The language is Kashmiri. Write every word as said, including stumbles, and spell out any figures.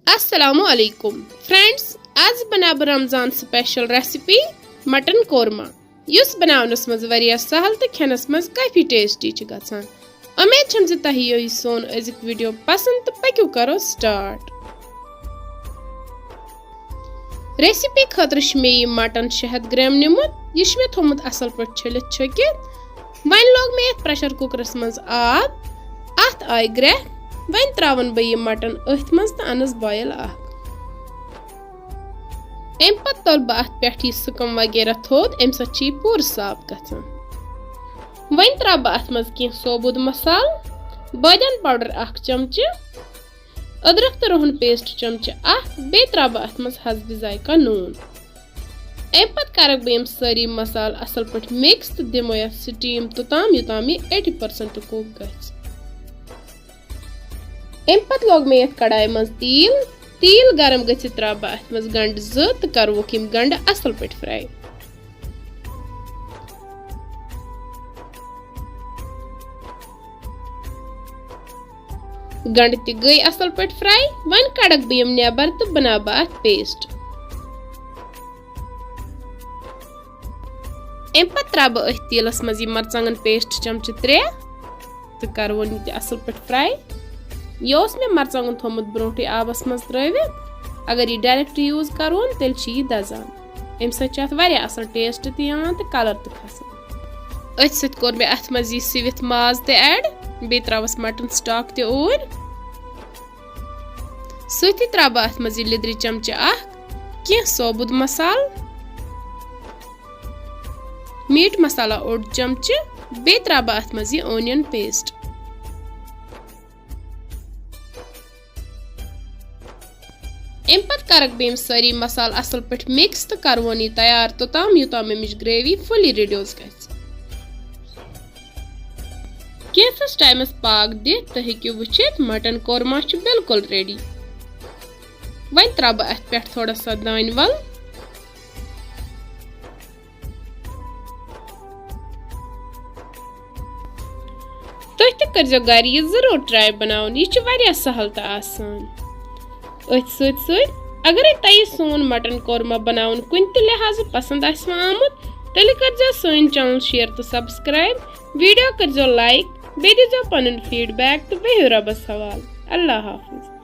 السلام علیکم فرینڈز، آز بناو بہٕ Ramzan special recipe mutton korma, یُس بناونس منٛز واریاہ سہل تہٕ کھٮ۪نس منٛز کافی ٹیسٹی چھُ گژھان۔ امید چھم زِ تۄہہِ یِیو یہِ سون أزیُک ویڈیو پسند تہٕ پٔکِو کرو سٹارٹ۔ ریسپی خٲطرٕ چھُ مےٚ یہِ مٹن شےٚ ہَتھ گرام نیُمُت۔ یہِ چھُ مےٚ تھوٚمُت اصل پٲٹھۍ چھٔلِتھ چھٔکِتھ۔ وۄنۍ لوگ مےٚ یتھ پریشر کُکرس منٛز آب، اتھ آیہِ گرٛٮ۪کھ۔ وۄنۍ تراون بہٕ یہِ مٹن أتھۍ منٛز تہٕ انس بویل اکھ۔ امہِ پتہٕ تُلہٕ بہٕ اتھ پٮ۪ٹھ یہِ سکم وغیرہ تھوٚد، امہِ سۭتۍ چھُ یہِ پوٗرٕ صاف گژھان۔ وۄنۍ تراوٕ بہٕ اتھ منٛز کینٛہہ ثوبوٗت مسالہٕ، بٲدیان پاوڈر اکھ چمچہٕ، أدرکھ تہٕ رُہن پیسٹ چمچہٕ اکھ، بیٚیہِ تراوٕ بہٕ اتھ منٛز حسب ذائقہ نوٗن۔ امہِ پتہٕ کرکھ بہٕ یِم سٲری مسالہٕ اصل پٲٹھۍ مکس تہٕ دِمو یتھ سٹیٖم توٚتام یوٚتام یہِ ایٹی پٔرسنٹ کُک گژھِ۔ امہِ پتہٕ لوگ مےٚ یتھ کڑایہِ منٛز تیٖل۔ تیٖل گرم گٔژھِتھ تراوٕ بہٕ اتھ منٛز گنڈٕ زٕ تہٕ کرہوکھ یِم گنڈٕ اصل پٲٹھۍ فراے۔ گنڈٕ تہِ گٔے اصل پٲٹھۍ فراے۔ وۄنۍ کڑکھ بہٕ یِم نیبر تہٕ بناوٕ بہٕ اتھ پیسٹ۔ امہِ پتہٕ تراوٕ بہٕ أتھۍ تیٖلس منٛز یہِ مرژٕوانٛگن پیسٹ چمچہٕ ترٛےٚ تہٕ کرٕ وۄنۍ یہِ تہِ اصل پٲٹھۍ فراے۔ یہِ اوس مےٚ مرژٕوانٛگن تھوٚومُت برونٛٹھٕے آبس منٛز ترٲوِتھ۔ اگر یہِ ڈایریکٹ یوٗز کرون، تیٚلہِ چھُ یہِ دزان۔ امہِ سۭتۍ چھُ اتھ واریاہ اصل ٹیسٹ تہِ یِوان تہٕ کلر تہِ کھسان۔ أتھۍ سۭتۍ کوٚر مےٚ اتھ منٛز یہِ سِوِتھ ماز تہِ ایڈ، بیٚیہِ تراوس مٹن سٹاک تہِ اوٗرۍ۔ سۭتی تراوٕ بہٕ اتھ منٛز یہِ لیٚدرِ چمچہٕ اکھ، کینٛہہ ثوبوٗت مسالہٕ، میٖٹ مسالہ اوٚڑ چمچہٕ، بیٚیہِ تراوٕ بہٕ اتھ منٛز یہِ اونین پیسٹ۔ امہِ پتہٕ کرکھ بہٕ یِم سٲری مسالہٕ اصل پٲٹھۍ مکس تہٕ کرون یہِ تیار توٚتام یوٚتام امِچ گریوی فُلی ریڈیوس گژھِ۔ کینٛژس ٹایمس پاکھ دِتھ تُہۍ ہیٚکِو وٕچھِتھ مٹن کورما چھُ بالکل ریڈی۔ وۄنۍ تراوٕ بہٕ اتھ پٮ۪ٹھ تھوڑا سا دانہِ ول۔ تُہۍ تہِ کٔرزیٚو گرِ یہِ ضروٗر ٹراے بناوُن، یہِ چھُ واریاہ سہل تہٕ آسان۔ أتھۍ سۭتۍ سۭتۍ اگرے تۄہہِ سون مٹن کورما بناوُن کُنہِ تہِ لحاظہٕ پسند آسہِ وۄنۍ آمُت، تیٚلہِ کٔرزیٚو سٲنۍ چینل شیئر تہٕ سبسکرائب، ویڈیو کٔرزیٚو لائک، بیٚیہِ دیٖزیٚو پنُن فیڈ بیک تہٕ بِہِو رۄبس حوالہٕ۔ اللہ حافظ۔